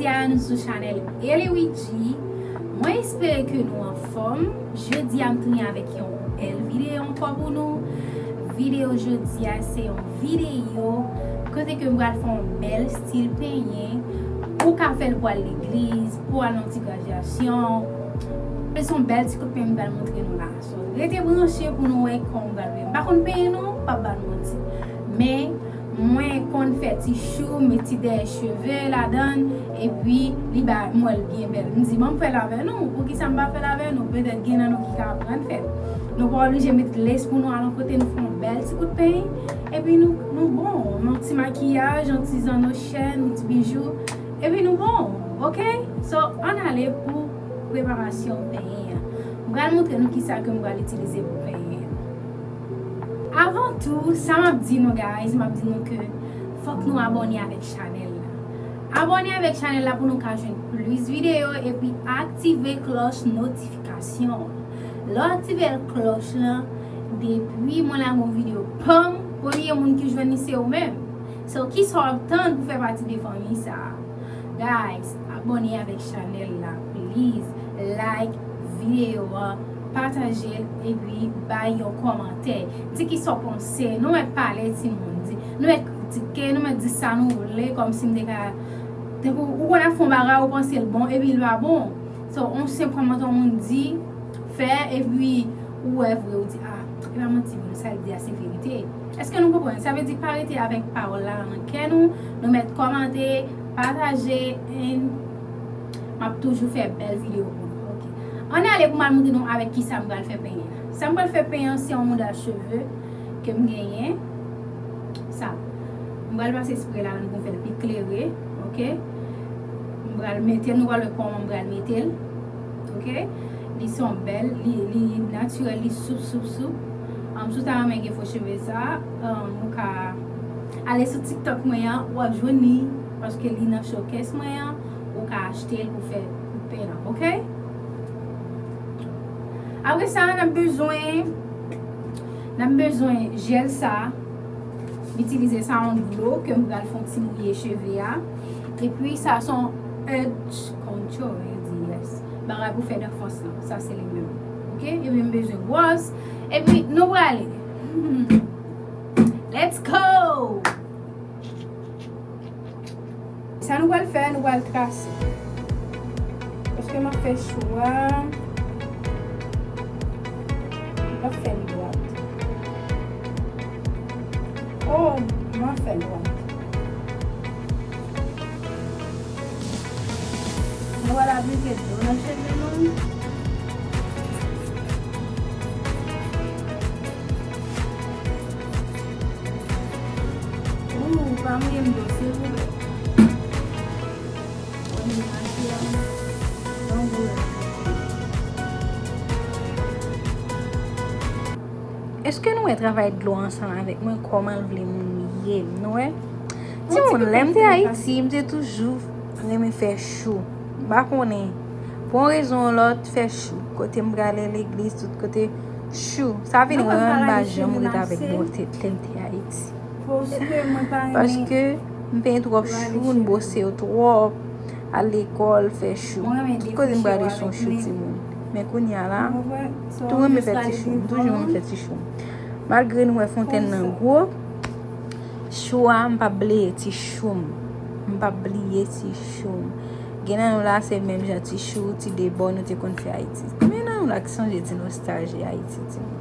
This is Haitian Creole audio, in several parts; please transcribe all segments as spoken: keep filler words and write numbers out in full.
Jodi a nou sou chanèl Ellie Richie. Mwen espere ke nou anfòm. Jodi a m tounen avèk yon bèl videyo ankò pou nou. Videyo jodi a se yon videyo kote ke m pral fè yon bèl stil penyen. Ou ka fè l pou al legliz, pou al nan ti gradyasyon. Se yon bèl ti kout penyen m pral montre nou la. So, rete branche pou nou wè kòman m pral penyen. M pa konn penyen non, m p ap ba nou manti. Men, mwen konn fè ti chou, met ti dèyè cheve ladan, epi li ba m wè l byen bèl. M di, "Ban m fè l avè nou, poukisa m pa fè l avè nou?" Petèt gen nan nou ki ka aprann fè l. Nou pa oblije met lès pou nou al yon kote, nou fè yon bèl ti kout penyen, epi nou, nou bon. Yon ti makiyaj, yon ti zanno chèn, yon ti bijou, epi nou bon, oke? So, ann ale pou preparasyon penyen an. M pral montre nou kisa ke m pral itilize pou penyen an. Avan tou, sa m ap di nou, guys, m ap di nou ke fòk nou abòne avèk chanèl la. Abòne avèk chanèl la pou nou ka jwenn plis videyo epi aktive klòch notifikasyon an. Lè w aktive klòch lan, depi mwen lage yon videyo, pam, premye moun ki jwenn li se ou menm. So, kisa w ap tann pou fè pati de fanmi sa a? Guys, abòne avèk chanèl la, please. Like videyo an, pataje l, epi bay yon kòmantè. Di kisa w panse. Nou mèt pale, timoun. Di, nou mèt kritike, nou mèt di sa nou vle, kòmsi m te ka, tankou ou konn ap fè yon bagay, ou panse l bon, epi l pa bon. So, yon senp kòmantè yon moun di, fè, epi ou wè vre, ou di, "Ah, e pa manti, vre, sa l di a se verite." Èske nou konprann? Sa vle di pa rete avèk pawòl la nan kè nou. Nou mèt kòmante, pataje, and m ap toujou fè bèl videyo pou nou. Oke. Ann ale pou m al montre nou avèk kisa m pral fè penyen an. Sa m pral fè penyen an, se yon modèl cheve ke m genyen. Sa. M pral pase spre la pou m fè l pi klere. Oke. M pral mete l, nou pral wè kòman m pral mete l. Oke. Li se yon bèl, li, li natirèl, li soup, soup, soup. Um, si w ta renmen gen fo cheve sa, um, ou ka ale sou TikTok mwen an, w ap jwenn li, paske li nan showcase mwen an, ou ka achte l pou fè kout penyen an, oke? Apre sa, n ap bezwen, n ap bezwen jèl sa, m itilize sa an dlo ke m pral fè yon ti mouye cheve a. Epi sa se yon edge contour, yo di, yes. Bagay pou fè defans lan, sa se li menm. Oke? Epi m bezwen bwòs. Epi nou prale. Let's go! Sa nou pral fè, nou pral trase. Paske m ap fè chou a. M p ap fè l dwat. Oh, m ap fè l dwat. Nou pral aplike dlo nan cheve nou. Ooh, pa mouye m dlo, silvouplè. Mwen vin mache a. Yon gwo la. Èske nou wè travay dlo ansanm avèk mwen, kòman l vle mouye m? Nou wè? Timoun, lè m te Ayiti, m te toujou renmen fè chou. M pa konnen. Pou yon rezon ou lòt, fè chou. Kote m prale legliz, tout kote, chou. Sa vin rend m pa janm ret avèk bò tèt lè m te Ayiti. Paske m penyen twòp chou, m bwose yo twòp. Al lekòl, fè chou. Tout kote m prale, se yon chou, timoun. Men kounye a la, tou renmen fè ti chou. M toujou renmen fè ti chou. Malgre nou wè fontèn nan gwo, chou a, m p ap bliye ti chou m. M p ap bliye ti chou m. Gen nan nou la, se menm jan ti chou, ti debò nou te konn fè Ayiti. Konbyen nan nou la ki sonje ti nostalji Ayiti, timoun?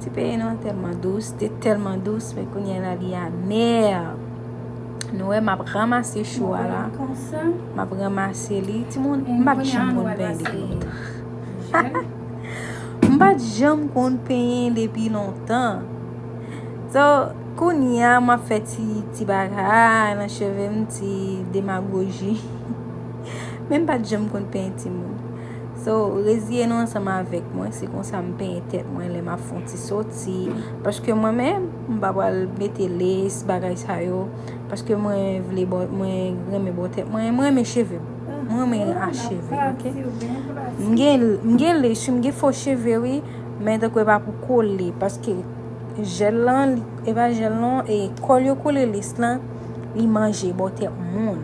Ti peyi nou an tèlman dous, te tèlman dous, men kounye a la li amè. Nou wè, m ap ranmase chou a la. M ap ranmase li. Timoun, m pa t janm konn penyen depi lontan. M pa t janm konn penyen depi lontan. So, kounye a, m ap fè ti, ti bagay nan cheve m, ti demagoji. Men m pa t janm konn penyen, timoun. So, reziye nou ansanm avèk mwen, se konsa m penyen tèt mwen lè m ap fè yon ti soti. Paske mwen menm, m pa pral mete lès, bagay sa yo. Paske mwen vle bò, mwen renmen bò tèt mwen, mwen renmen cheve m. Mwen renmen acheve, oke? M gen, m gen lès, wi, m gen fo cheve, wi, men tankou e pa pou kole, paske jèl lan, li, e pa jèl lan, e kòl yo kole lès lan, li manje bò tèt moun.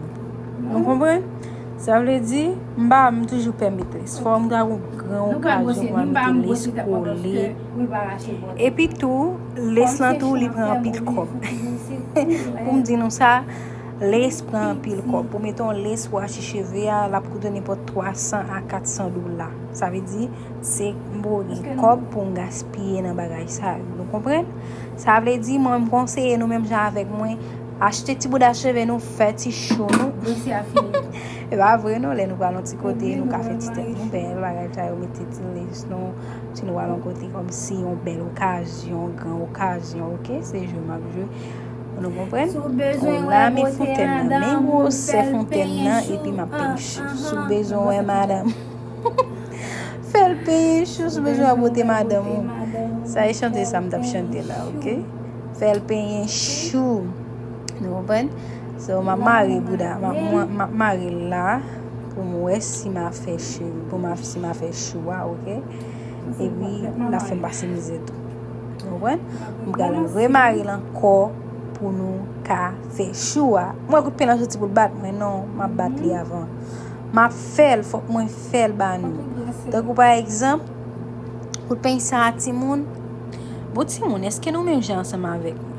Nou konprann? Sa vle di, m pa, m toujou pè met lès. Fò m ta gon gran okazyon pou m mete lès kole. Epi tou, lès lan tou, li pran anpil kòb. Pou m di nou sa, lès pran anpil kòb. Pou mete yon lès pou achte cheve a, l ap koute nenpòt twa san a kat san dola. Sa vle di, se m poko gen kòb pou m gaspiye nan bagay sa yo. Nou konprann? Sa vle di, mwen, m konseye nou menm jan avèk mwen, achte ti bouda cheve nou, fè ti chou nou. Dosye a fini. E pa vre non, lè nou pral yon ti kote, nou ka fè ti tèt nou bèl, bagay sa yo, mete ti lès nou, si nou pral yon kote kòmsi yon bèl okazyon, gran okazyon, oke? Se jwe m ap jwe. Nou konprann? Bon, la, men fontèn nan, men gwosè fontèn nan, epi m ap penyen chou. Si w bezwen wè madanm. Fè l penyen chou, si w bezwen wè bote madanm ou. Sa e chante sa m t ap chante la, oke? Fè l penyen chou. Nou konprann? So, m ap mare bouda, m ap, m ap, m ap mare l la pou m wè si m a fè chou, pou m a, si m a fè chou a, oke? Epi, l ap fè m pase mizè tou. Nou konprann? M pral remare l ankò pou nou ka fè chou a. M wè kout pen lan soti pou l bat mwen, non, m ap bat li avan. M ap fè l, fòk mwen fè l ba nou. Tankou pa egzanp, kout pen sa a timoun. Bon timoun, èske nou menm jan ansanm avèk mwen?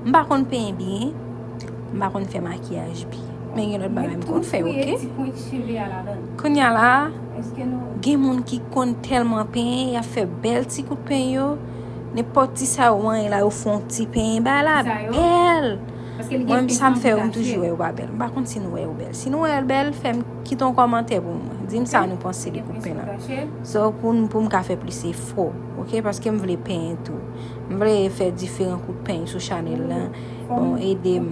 M pa konn penyen byen, m pa konn fè makiyaj byen. Men gen lòt bagay m konn fè, oke? Kounye a la, gen moun ki konn tèlman penyen, y ap fè bèl ti kout pen yo. Nenpòt ti sa yo manyen la, yo fè yon ti penyen, bagay la bèl. Mwen menm sa m fè yo, m toujou wè yo pa bèl. M pa konn si nou wè yo bèl. Si nou wè yo bèl, fè m kite yon kòmantè pou mwen. Di m sa nou panse de kout pen lan. So, pou, pou m ka fè plis efò, oke? Paske m vle penyen tou. M vle fè diferan kout pen sou chanèl lan. Bon, ede m.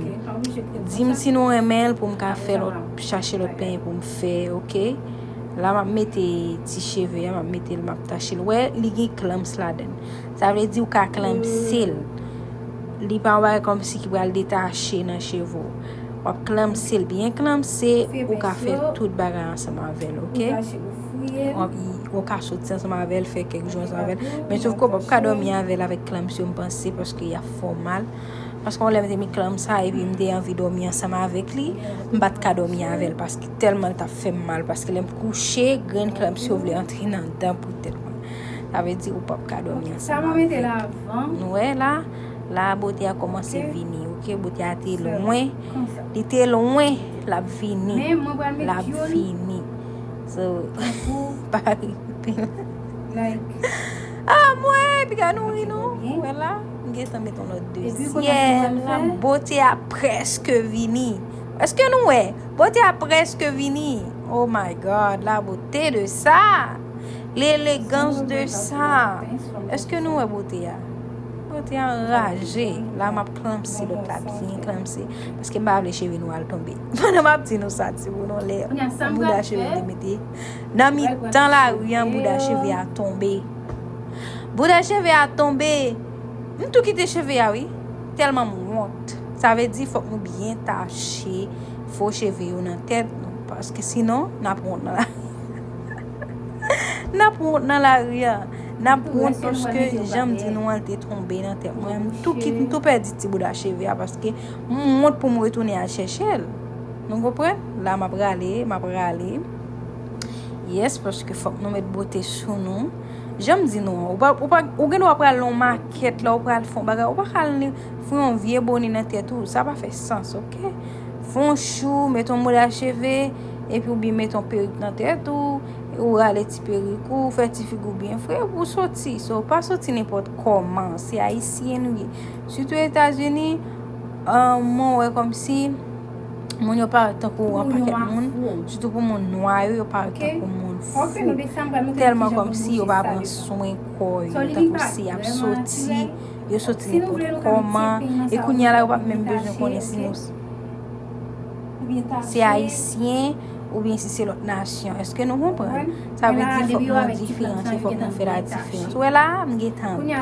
Di m si nou renmen l pou m ka fè lòt, chache lòt penyen pou m fè, oke? La, m ap mete ti cheve a, m ap mete l, m ap tache l. Wè, li gen klams ladan l. Sa vle di ou ka klamse l. Li pa yon bagay kòmsi ki pral detache nan cheve w. W ap klamse l byen klamse, ou ka fè tout bagay ansanm avè l, oke? W ap, ou ka soti ansanm avè l, fè kèk jou ansanm avè l. Men sof ke w p ap ka dòmi avè l avèk klams yo, m panse, paske y ap fè w mal. Paske yon lè m te met klams sa, epi m te anvi dòmi ansanm avèk li, m pa t ka dòmi avè l, paske tèlman l t ap fè m mal, paske lè m kouche, grenn klams yo vle antre nan dan pou tèt mwen. Sa vle di ou p ap ka dòmi ansanm avèk. Nou wè la, la bote a kòmanse vini, oke? Bote a te lwen, li te lwen, l ap vini, l ap vini. So, pa ri kout pen. Ah, mwen, piga nou ri non. Wè la, m gentan met yon lòt dezyèm la. Bote a prèske vini. Èske nou wè? Bote a prèske vini. Oh my God, la beauté de ça. L'élégance de ça. Èske nou wè bote a? Bote a anraje. La, m ap klamse lòt la byen klamse. Paske m pa vle cheve nou al tonbe. Pandan m ap di nou sa, timoun, yon lè, yon bouda cheve m te mete nan mitan lari an, bouda cheve a tonbe. Bouda cheve a tonbe. M tou kite cheve a, wi. Tèlman m wont. Sa vle di, fòk nou byen tache fo cheve yo nan tèt nou. Paske sinon, n ap wont nan la. N ap wont nan lari a. N ap wont paske jan m di nou an, l te tonbe nan tèt mwen. M tou kit, m tou pèdi ti bouda cheve a paske m wont pou m retounen al chèche l. Nou konprann? La, m ap rale, m ap rale. Yes, paske fòk nou met bote sou nou. Jan m di nou an, ou pa, ou pa, ou gen dwa pral nan yon makèt la, ou pral fè yon bagay, ou pa ka al fè yon vye bone nan tèt ou, sa pa fè sans, oke? Fè yon chou, met yon mouda cheve, epi oubyen met yon perik nan tèt ou, ou rale ti perik ou, fè ti figi w byen fre, epi w soti. So, pa soti nenpòt kòman, se ayisyen nou ye. Sitou Etazini, ah, mwen wè kòmsi moun yo parèt tankou yon pakèt moun, sitou pou moun nwa yo, yo parèt tankou moun fou. Tèlman kòmsi yo pa pran swen kò yo, tankou si y ap soti, yo soti nenpòt kòman, e kounye a la, yo p ap menm bezwen konnen si nou se ayisyen oubyen si se lòt nasyon. Èske nou konprann? Sa vle di fòk nou diferanse, fòk nou fè la diferans. Ou wè la, m gentan prè.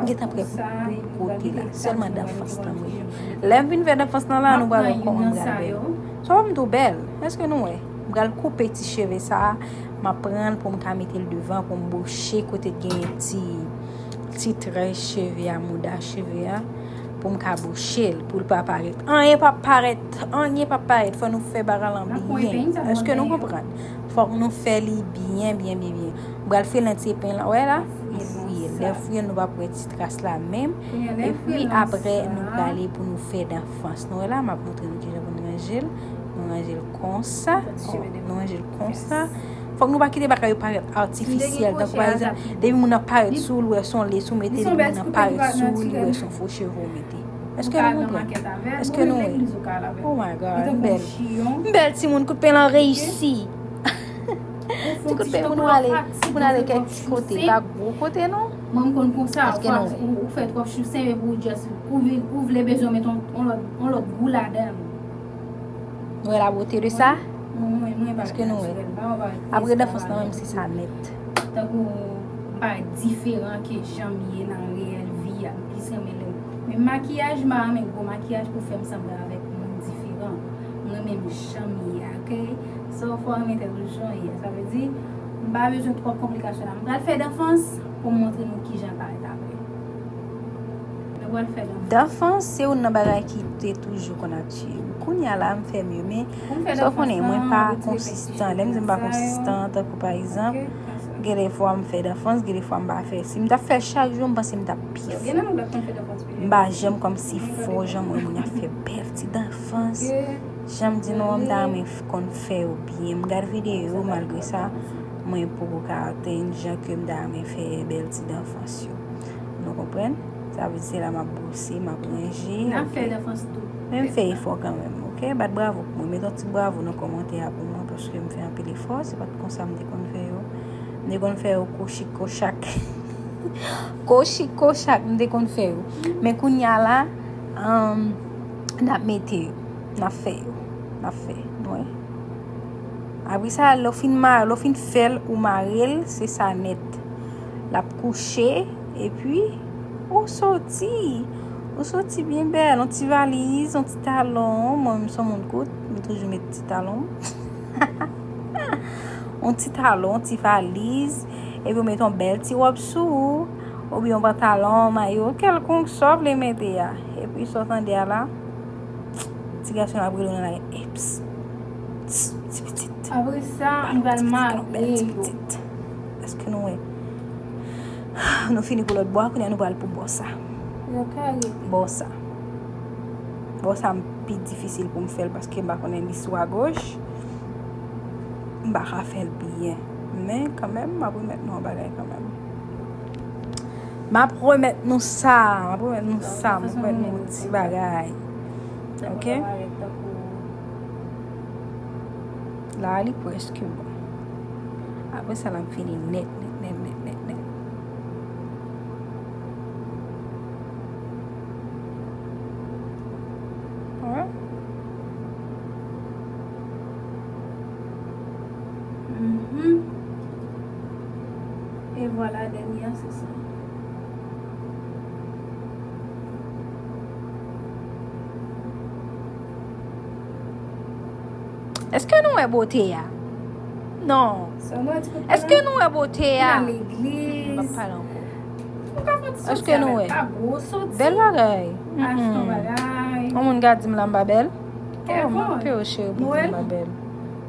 M gentan prè pou tout kote la. Sèlman dan fas lan m rete. Lè m fin fè dan fas lan la, nou pral wè kòman m pral bèl. Sa wè m tou bèl. Èske nou wè? M pral koupe ti cheve sa a. M ap pran l pou m ka mete l devan, pou m bouche kote k genyen ti, ti trè cheve a, mouda cheve a. pou m ka bouche l, pou l pa parèt. Anyen p ap parèt, anyen p ap parèt. Fò nou fè bagay lan byen. Èske nou konprann? Fòk nou fè li byen, byen, byen, byen. M pral fouye l nan ti epen lan, wè la? M fouye l. Lè m fouye l, nou p ap wè ti tras la menm. Epi apre, nou prale pou nou fè danfans. Nou wè la, m ap montre nou kijan pou nou ranje l. Nou ranje l konsa. Nou ranje l konsa. Fòk nou pa kite bagay yo parèt atifisyèl. Tankou pa egzanp, depi moun nan parèt sou ou, l wè se yon lesi ou mete, depi moun nan parèt sou ou, li wè se yon fo cheve ou mete. Èske nou konprann? Èske nou wè? Oh my God, m bèl. M bèl timoun, kout pen lan reyisi. Ti kout pen pou nou ale, pou nou ale kèk ti kote, pa gwo kote non. Mwen m konn konsa, èske nou wè? Ou fè twòp chou senp epi ou just, ou vle, ou vle bezwen met yon, yon lòt, yon lòt gou ladan l. Nou wè la bote de sa? Èske nou wè? Apre danfans lan menm se sa nèt. Tankou m pa diferan ke jan m ye nan reyèl vi a, m plis renmen lè m. Men makiyaj, m pa renmen gwo makiyaj pou fè m sanble avèk moun diferan. M renmen m jan m ye a, ok? So, fò w renmen tèt ou jan w ye a. Sa vle di, m pa bezwen twòp konplikasyon la. M pral fè danfans pou m montre nou kijan l parèt apre. Nou pral fè danfans. Danfans se youn nan bagay ki te toujou konn ap tiye m. Kounye a la, m fè mye, men sa w konnen, mwen pa konsistan. Lè m di m pa konsistan, tankou pa egzanp, gen de fwa m fè danfans, gen de fwa m pa fè. Si m t ap fè chak jou, m panse m t ap pi fò. M pa janm kòmsi fò jan m wè moun ap fè bèl ti danfans. Jan m di nou an, m ta renmen f- konn fè yo byen. M gad videyo yo, malgre sa, mwen poko ka atenn jan ke m ta renmen fè bèl ti danfans yo. Nou konprann? Sa vle di se la m ap bwose, m ap ranje, ok. Men m fè efò kanmenm, ok? Bat bravo pou mwen. Met yon ti bravo nan kòmantè a pou mwen, paske m fè anpil efò. Se pa t konsa m te konn fè yo. M te konn fè yo kochik kochak. Kochik kochak, m te konn fè yo. Men kounye a la, um, n ap mete yo. N ap fè yo. N ap fè. Nou wè. Apre sa, lè w fin ma-, lè w fin fè l, ou mare l, se sa nèt. L ap kouche, epi ou soti. Ou soti byen bèl. Yon ti valiz, yon ti talon. Mwen menm, m se yon moun kout, m toujou met ti talon. Yon ti talon, yon ti valiz, epi w met yon bèl ti wòb sou ou, oubyen yon pantalon, mayo, kèlkonk sa w vle mete a. Epi sa w tande a la, ti gason ap rele w nan lari, eps, ps, ti pitit. Apre sa, m pral mare yo. Èske nou wè? Nou fini pou lòt bò a, kounye a nou pral pou bò sa. Bò sa. Bò sa m pi difisil pou m fè l paske m pa konnen li sou agoch. M pa ka fè l byen. Men kanmenm, m ap remèt nou yon bagay kanmenm. M ap remèt nou sa. M ap remèt nou sa. M ap remèt nou ti bagay. Ok? La, li prèske bon. Apre sa, l ap fini nèt, nèt, nèt, nèt, nèt, nèt. Wè. Mhm. E vwala, dènye a, se sa. Èske nou wè bote a? Non. Èske nou wè bote a? M p ap pale ankò. Èske nou wè? Bèl bagay. Mm-mm. Yon moun ka di m la m pa bèl? Oh, m ap peye w cheri pou di m pa bèl.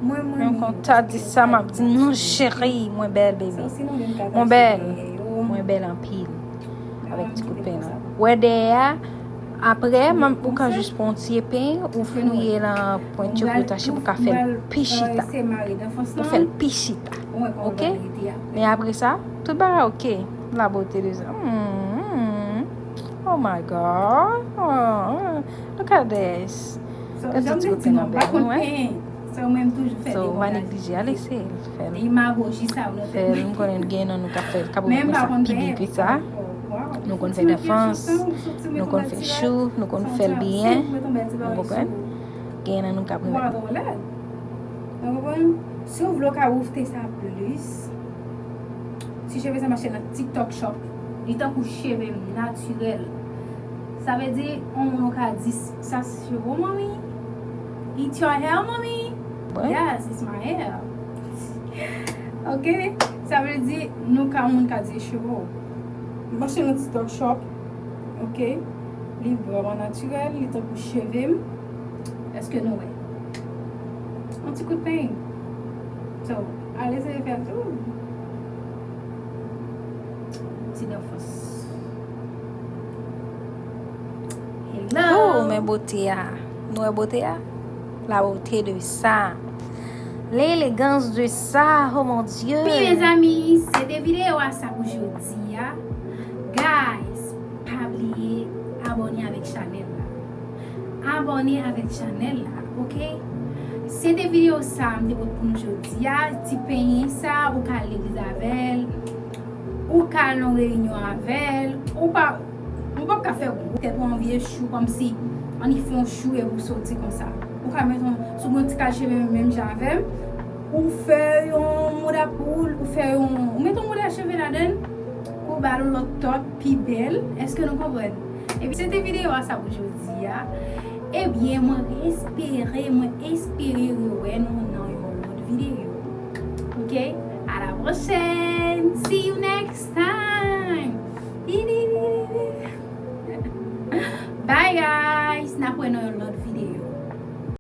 Men kon ta di sa, m ap di non cheri, mwen bèl, baby. Mwen bèl. Mwen bèl anpil. Avèk ti kout pen an. Wè dèyè a, apre, m, ou ka jis pran yon ti epen, ou fouye nan pwenti yo pou tache, pou ka fè l pi chita. Ou fè l pi chita. Ok? Men apre sa, tout bagay ok. La beauté de ça. Mm, mm. Oh my God. Oh, look at this. Gade ti kout pen an bèl, nou wè. So, w pa neglije, al eseye l, fè l. Fè l, m konnen gen nan nou k ap fè l, k ap remèt sa pi byen ke sa. Nou konn fè danfans, nou konn fè chou, nou konn fè l byen, nou konprann? Gen nan nou k ap remèt. Ou konprann? Si w vle w ka woufte sa plis. Ti cheve sa m achte nan TikTok Shop. Li tankou cheve m natirèl. Sa vle di, yon moun ou ka di, "Sa se cheve w, manmi? It's your hair, mommy?" Yes, it's my hair. Ok? Sa vle di, nou ka, yon moun ka di, "Cheve w." M achte nan TikTok Shop. Ok? Li vrèman natirèl, li tankou cheve m. Èske nou wè? Yon ti kout peny. So, ale eseye fè l tou. Ti dan fòs. Hello. Oh, men bote a. Nou wè bote a? La beauté de ça. L'élégance de ça. Oh mon Dieu. Wi, mezanmi, se te videyo a sa pou jodi a. Guys, pa bliye abòne avèk chanèl la. Abòne avèk chanèl la, oke? Se te videyo sa m te pote pou nou jodi a. Ti penyen sa, ou ka al legliz avè l, ou ka al nan reyinyon avè l, ou pa, ou p ap ka fè gwo tèt ou anvi chou kòmsi annik fè yon chou epi w soti konsa. Ou ka met yon, si w gen yon ti kal cheve menm jan avè m, ou fè yon mouda poul, ou fè yon, ou met yon mouda cheve ladan l, ou ba l yon lòt tòt pi bèl. Èske nou konprann? Epi se te videyo a sa pou jodi a. Ebyen, mwen espere, mwen espere rewè nou nan yon lòt videyo. Oke? À la prochaine. See you next time. Bye guys. N ap wè nan yon lòt videyo.